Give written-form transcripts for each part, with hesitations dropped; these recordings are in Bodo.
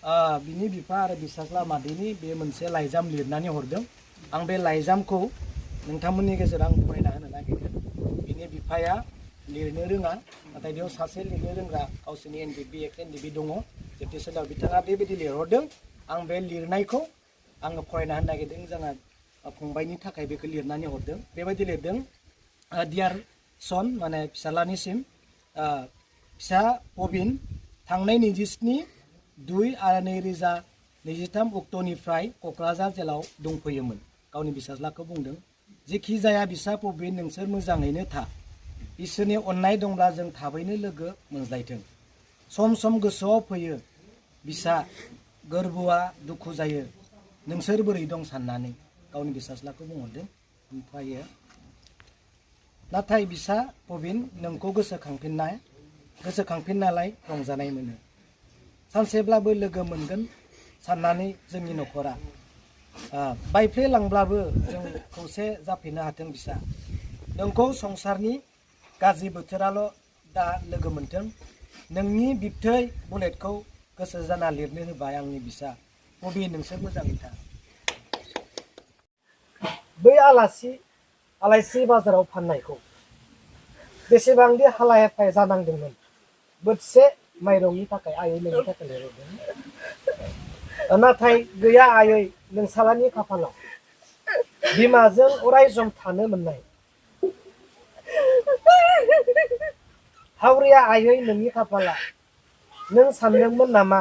बिनि बिफा आरो बिसाज्ला मादैनि बे मोनसे लाइजाम लिरनानै हरदों। आं बे लाइजामखौ नोंथांमोननि गेजेराव आं फरायना होनो नागिरदों। बिनि बिफाया लिरनो रोङा, नाथाय बेयाव सासे लिरनो रोंग्रा गावसोरनि एनडिएफबि एक्स-NDFB दङ। जोबथेसालियाव बिथाङा बेबायदि लिरहरदों। आं बे लिरनायखौ आङो फरायना होनो नागिरदों। जोंहा फंबायनि थाखाय बेखौ लिरनानै हरदों। बेबायदि लिरदों, डियार सन माने फिसालानिसिम, फिसा पबिन, थांनाय 27/2/2023 अक्ट'निफ्राय क'क्राझार जेलाव दंफैयोमोन। गावनि बिसाज्लाखौ बुंदों। जेखि जाया बिसा पबिन, नोंसोर मोजाङैनो था। इसोरनि अननाय दंब्ला जों थाबैनो लोगो मोनज्लायथों। सम सम गोसोआव फैयो बिसा, गोरबोआ दुखु जायो। नोंसोर बोरै दं साननानै गावनि बिसाज्लाखौ बुंहरदों। ओमफ्रायो नाथाय बिसा पबिन, नोंखौ गोसोखांफिननालाय रंजानाय मोनो। सानसेब्लाबो लोगो मोनगोन साननानै जोंनि न'खरा बायफ्लेलांब्लाबो जों खौसे जाफिननो हाथों बिसा। नोंखौ संसारनि गाज्रि बोथोराल' दा लोगो मोनथों। नोंनि बिबथै बुलेटखौ गोसो जाना लिरनो होबाय आंनि बिसा पबिन, नोंसोर मोजाङै था। बै आलायस्रि बाजाराव फाननायखौ बेसेबांदि हालाय हाफाय जानांदोंमोन। बोथिसे माइरंनि थाखाय आयै नोंनि थाखाय लिरहरदों। नाथाय गैया आयै, नोंसालानि खाफालाव बिमाजों अराय सम थानो मोननाय। हावरिया आयै, नोंनि खाफाला। नों सानदोंमोन नामा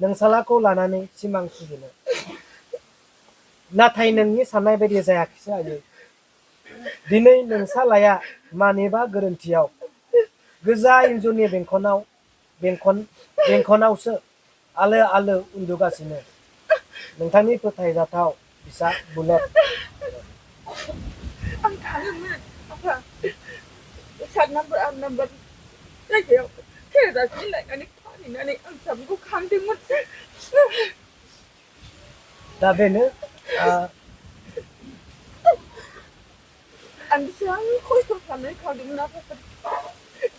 नोंसालाखौ लानानै सिमां सुजुनो? नाथाय नोंनि साननाय बायदि जायाखिसै आयै। दिनै नोंसालाया मानिबा गोरोन्थियाव गोजा इन्जुरनि बेंखनावसो आलो आलो उन्दुगासिनो। नोंथांनि फोथायजाथाव फिसा बुलेट। आं थाङोमोन आफा, 7 नाम्बार 8 नाम्बार जायगायाव केरासिन लायनानै फानहैनानै आं फिसाफोरखौ खांदोंमोन। दा बेनो आं बेसेबां खस्थ' खालामनानै खांदोंमोन आफाफोर।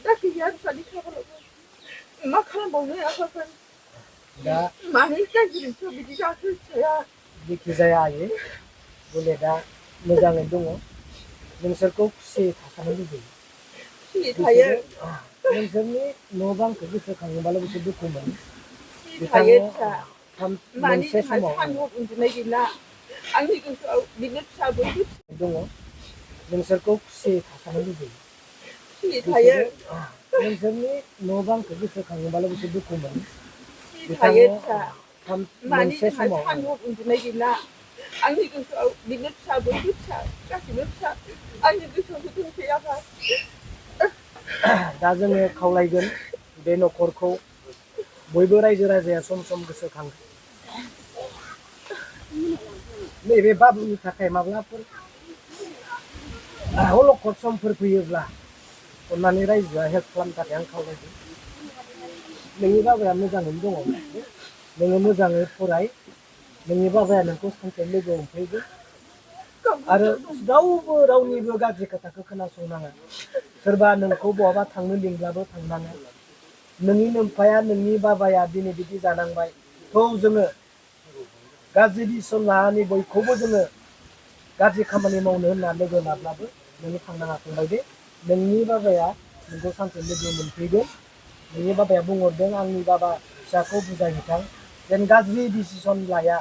दा गैया फिसानि खाफालावबो। मा खालामबावनो आफाफोर, दा मानि गोरोन्थियाव बिदि जाखो फिसाया। जेखि जाया आयै, बुलेटआ मोजाङै दङ। नोंसोरखौ खुसियै थासानो लुबैयो। खुसि थायो। नोंसोरनि न' बांखौ गोसोखाङोबाल' बिसोर दुखु मोनो। थायो फिसा। मानि मोनसे जोंहा समाव सानदुं उन्दुनाय गैला। आंनि गोसोआव बिनो फिसाबो दङ। नोंसोरखौ खुसियै थासानो लुबैयो। खुसि थायो। नोंसोरनि न' बांखौ गोसोखाङोबाल' बिसोर दुखु मोनो। थायो फिसा। मानि मोनसे जोंहा समाव सानदुं उन्दुनाय गैला। आंनि गोसोआव बिनो फिसा, बयबो फिसा, गासैबो फिसा। आंनि गोसोआवसो दंसै आफा। दा जोङो खावलायगोन बे न'खरखौ बयबो रायजो राजाया सम सम गोसोखाङो। नैबे बाबुनि थाखाय माब्लाफोर अलखद समफोर फैयोब्ला अन्नानै रायजोआ हेल्प खालामनो थाखाय आं खावलायदों। नोंनि बाबाया मोजाङैनो दङ। नोङो मोजाङै फराय। नोंनि बाबाया नोंखौ सानसे लोगो हमफैगोन। आरो रावनिबो गाज्रि खोथाखौ खोनासंनाङा। सोरबा नोंखौ बहाबा थांनो लिंब्लाबो थांनाङा। नोंनि नोमफाया, नोंनि बाबाया दिनै बिदि जानांबाय। जोङो गाज्रि डिसिसन लानानै बयखौबो जोङो गाज्रि खामानि मावनो होनना लोगो लाब्लाबो नोङो थांनाङा फंबाय दे। नोंनि बाबाया नोंखौ सानसे लोगो मोनफैगोन। नोंनि बाबाया बुंहरदों, आंनि बाबा फिसाखौ बुजायहैथां जेन गाज्रि डिसिसन लाया।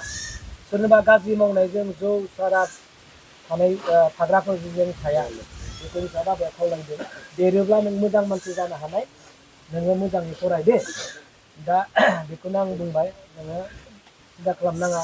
सोरनिबा गाज्रि मावनायजों जौ साराब थाग्राफोरजों थाया। बेखौ बिसा बाबाया खावलायदों। देरोब्ला नों मोजां मानसि जानो हानाय। नोङो मोजाङै फराय दे। दा बेखौनो आं बुंबाय। नोङो सिन्था खालामनाङा।